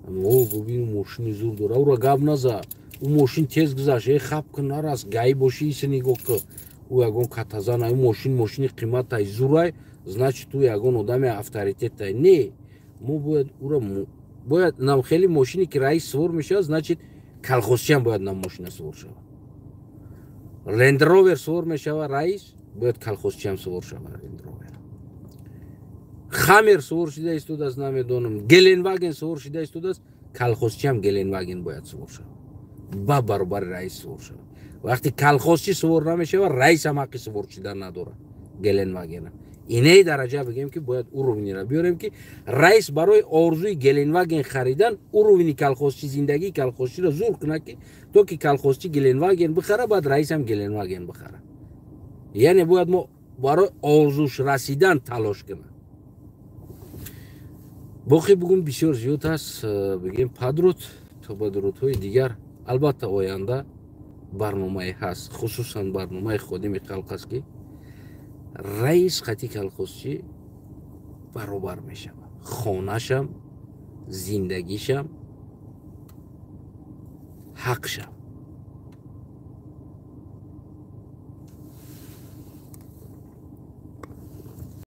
О, бубин, мошини зур дора, ура гап наза, ӯ мошин тез гузашт, э, хап кун, нарас, гаи боши, иса нигоҳ ку, ӯ ягон катазана, ӯ мошин мошини қиматай, зурай, значит, ӯ ягон одами авторитетай. Не, мо бояд ура бояд нам хеле мошине ки раис сувор мешавад, значит, колхозчиам бояд нам мошина сувор шавад. Лендровер сувор мешавад раис, бояд колхозчиам сувор шавад Лендровер. Хаммер сувор шида истодааст, намедонам, Геленваген сувор шида истодааст, колхозчиам Геленваген бояд сувор шавад, ба баробари раис сувор шавад. Вақте колхозчӣ сувор намешавад, раисам ҳаққи сувор шидан надорад Геленвагена. Инаи дараҷа бигем ки бояд уровнира биёрем, ки раис барои орзуи Геленваген харидан уровни колхозчи, зиндагии колхозчиро зур кунад, ки то ки колхозчи Геленваген бихара, бояд раисам Геленваген бихара. Яъне бояд мо барои орзуш расидан талош кунад. Боқӣ бугум бисёр зиёд аст. Бигем падруд то ба дурудҳои дигар. Албатта, оянда барномае ҳаст, хусусан барномаи ходими халқ аст, ки раис қати колхозчӣ баробар мешавад, хонашам, зиндагишам, ҳақшам.